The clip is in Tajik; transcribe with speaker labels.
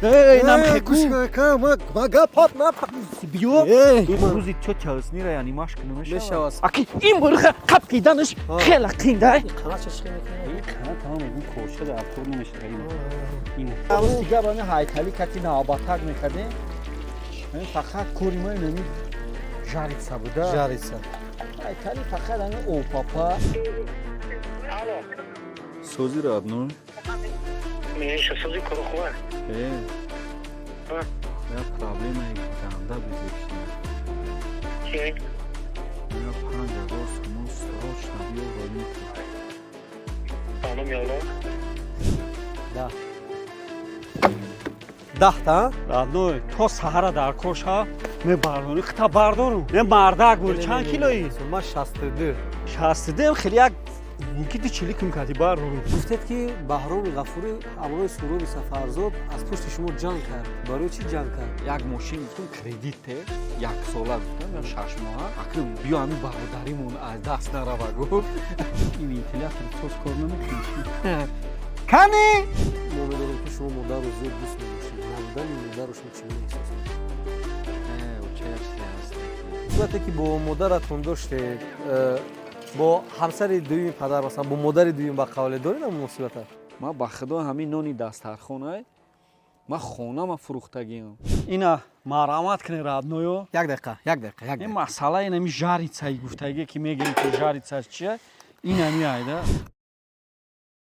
Speaker 1: Эй, намхеку.
Speaker 2: Ма гапат на.
Speaker 1: Биё.
Speaker 2: Эй.
Speaker 1: Рӯзи тётя Ҳуснира янимаш кунам.
Speaker 2: Мешавад.
Speaker 1: Аки ин бурха қапқиданаш хеле қиндай.
Speaker 2: Қанат чашқа мекунад.
Speaker 3: Қанат ҳама мегӯм, корча дар кор намешава ин. Ин.
Speaker 1: Рости гап, ами ҳайкали кати навбатак мекардем. Ами фақат кори ма инами жариться буда.
Speaker 2: Жариться.
Speaker 1: Ҳайкали фақат ами опапа.
Speaker 4: Сози, родной.
Speaker 5: Миша, сози, корохова.
Speaker 4: Э.
Speaker 5: А?
Speaker 4: Я проблемаи ганда безешна.
Speaker 5: Чи?
Speaker 4: Я 5000 сомон срочно биё, рони кун.
Speaker 5: Алло, миалло.
Speaker 2: Да. 10 та?
Speaker 3: Родной, то саҳара дар кор шава, мебардорӣ, хита бардорум. Не мардак бур, чанд килои?
Speaker 2: Ма 62.
Speaker 3: 62, хеле як мумкин ди чили кун кади бардорум.
Speaker 2: Гуфтед, ки Баҳроми Ғафурӣ ҳамроҳи Суроби Сафарзод аз пушти шумо ҷанг кард. Барои чӣ ҷанг кард?
Speaker 1: Як мошин гуфтам, кредите яксола гуфтам ё 6 моҳа. Акн биё, ҳамин бародаримон аз даст нарава, гуфт.
Speaker 3: Ин вентилятор соз кор намекунад.
Speaker 1: Кани.
Speaker 2: Мо медонем, ки шумо модарро зиёд дӯст медоштед. Набудани модарро шумо чӣ гуна эҳсос мекунед? Сурате ки бо модаратон доштед, бо ҳамсари дуюми падар, масалан, бо модари дуюм, ба қавле доред ам муносибата?
Speaker 1: Ман ба худо, ҳамин нони дастархонай, ман хонама фурӯхтагиам.
Speaker 3: Ина марҳамат кунед, родной ё.
Speaker 2: Як дақиқа, як дақиқа, як.
Speaker 3: Ин масъала ин ами жариться и гуфтагие, ки мегӯем, ки жариться чия, ин ами айда.